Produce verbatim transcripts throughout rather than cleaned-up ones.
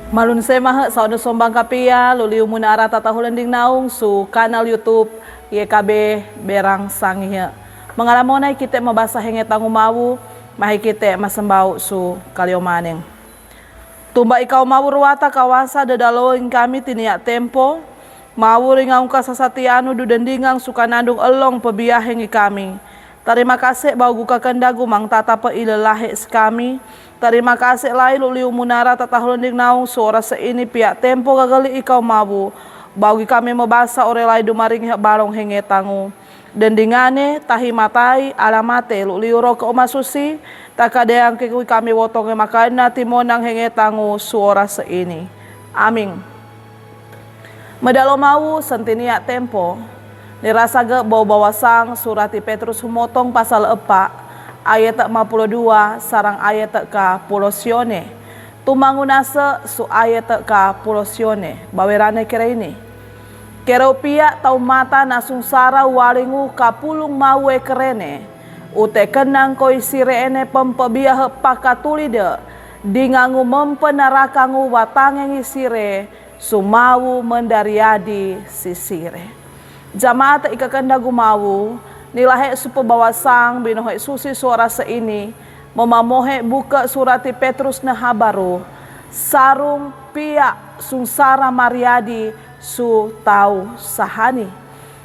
Malun semahe saono sombang kapia, luliu munara tatahulen ding naung su kanal YouTube Y K B Berang Sangihe. Mangala mona i kite mabasa henge tangu mawu, mahi kite masembau su kalio maneng. Tumba i kau mawu ruata kawasa dedaloing kami tinia tempo, mawu ringaung kasasatianu dudendingang su kanandung elong pebiaheng i kami. Tarima kase baugu kakendagu mangtata pe ilelahe si kami. Tarima kase lai luliu munara tatahulen ding naung su ora seini pia tempo gageli i kau mawu. Baugi kami mabasa ore lai dumaring he balong henge tangu. Dendingane, tahi matai, alamate, luliu roke umasusi, takadeang kekui kami wotonge makaena timonang henge tangu su ora seini. Aming. Medalo mawu sentinia tempo, nirasa ge bau bawasang surati Petrus humotong pasal epa, ayat ma pulo dua, sarang ayat ka pulo sione. Tumangu nase su ayat ka pulo sione, bawerane kere ini. Kereu pia tau mata na sungsara walingu kapulung mawe kerene. Ute kenang koi sire ene pempebiahe pakatulide, dingangu mempenarakangu watangengi sire, sumawu mendariadi sisire. Jamaat ika kendagu mawu, nilahe supe bawasang binohe susi suara seini, memamohe buke surati Petrus ne habaru, sarung pia sungsara mariadi su tau sahani.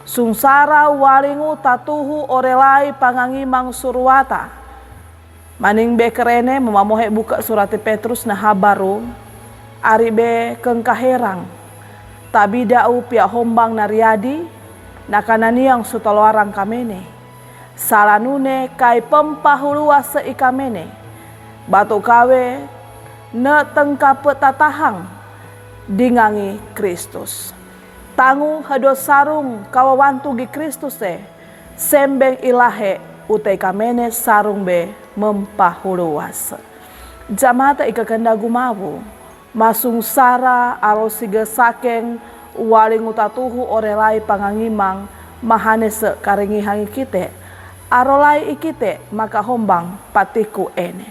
Sungsara walingu tatuhu orelai pangangimang suruata. Maning be kerene memamohe buke surati Petrus ne habaru, ari be kengkaherang. Tabida u pia hombang nariadi, nakananiang sutaloarang kamene. Salanune kai pempahulua se i kamene. Batu kawe ne tengkape tatahang dingangi Kristus. Tangu hedo sarung kawawantugi Kristuse, sembeng ilahe utei kamene sarung be mempahuluase. Jamaat ika kendagu mawu, masungsara aro sige sakeng walingu tatuhu orelai pangangimang, mahanese karingihangi kite, arolai ikite makahombang patiku ene.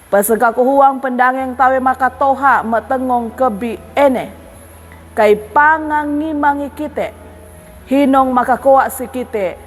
Pesengkaku huang pendangeng tawe makatoha metengong kebi ene. Kai pangangimangi kite, hinong makakoa si kite,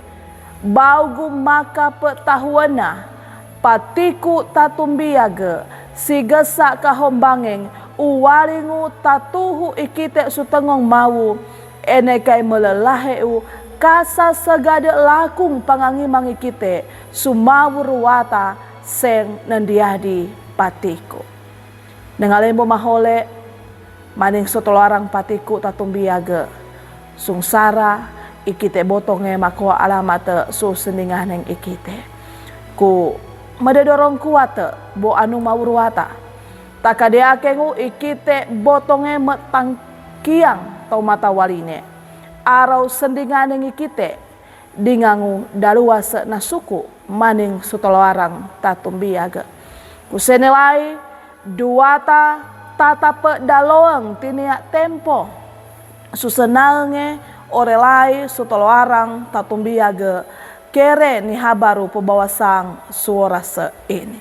baugu makapetahuena, patiku tatumbiage, sigesa kahombangeng, uwalingu tatuhu ikite sutengong mawu, ene kai melelahe u, kasasegade lakung pangangimangi kite, sumawu ruata, seng nendiadi patiku. Nengalembo mahole, maning sotoloarang patiku tatumbiage. Sungsara, ikite botonge makoa alamate su sendinganeng ikite. Ku mededorong kuate bo anu mawu ruata. Takadeakengu ikite botonge metangkiang tau matawaline. Arau sendinganeng ikite. Dingangu daluase nasuku maning sutoloarang tatumbiage. Kusenelai duata tatape daloeng tinia tempo. Susenaenge orelai sutoloarang tatumbiage kere ni habaru pebawasang suorase ini.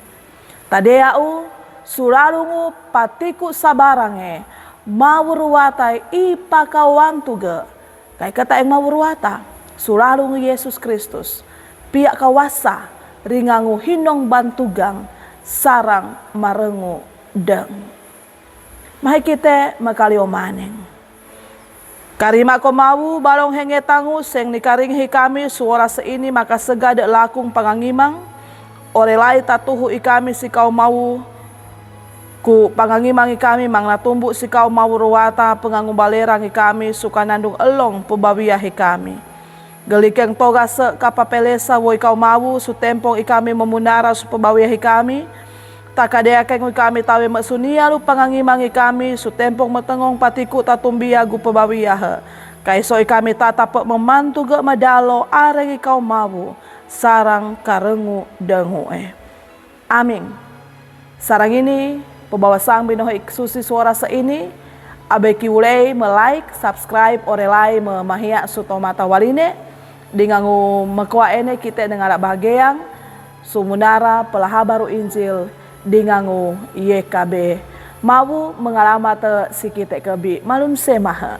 Tadea u, sulalungu patiku sabarange, mawu ruata i pakawantuge, kai ketaeng mawu ruata, sulalungu Yesus Kristus, pia kawasa, ringangu hinong bantugang, sarang marengu deng. Mahi kite makalio maneng. Karima ko mawu balong henge tangu seng nikaringihi kami suorase ini makasegade lakung pangangimang. Orelai tatuhu i kami si kau mawu. Ku pangangimangi kami mangnatumbu si kau mawu ruata pengangu balerangi kami sukanandung elong pebawiahi kami. Gelikeng togase kapapelesa woi kau mawu sutempong i kami memunara supebawiahi kami. Takadeakeng wi kami tawe mesunia lu pangangimangi kami sutempong metengong patiku tatumbia gu pebawiahe. Kaiso i kami tatape memantuge medalo arengi kau mawu sarang karengu dengue. Aming. Sarang ini, pebawasang binohe iksusi suorase ini, abe kiulei me-like, subscribe, orelai memahia sutomata waline, dingangu mekoa ene kite nengala bahageang, sumunara pelaha baru Injil, dingangu Y K B Mawu mengalamate siki teke bi malum semahe.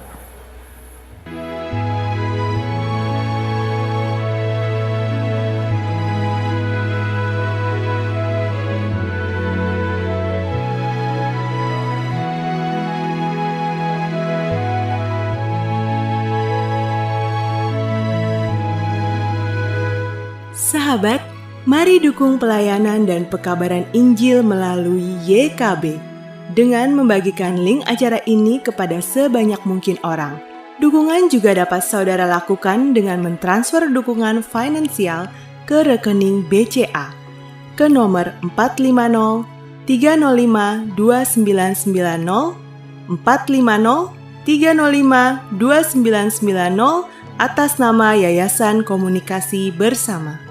Sahabat, mari dukung pelayanan dan pekabaran Injil melalui Y K B dengan membagikan link acara ini kepada sebanyak mungkin orang. Dukungan juga dapat saudara lakukan dengan mentransfer dukungan finansial ke rekening B C A ke nomor empat lima nol tiga nol lima dua sembilan sembilan nol, empat lima nol tiga nol lima dua sembilan sembilan nol, atas nama Yayasan Komunikasi Bersama.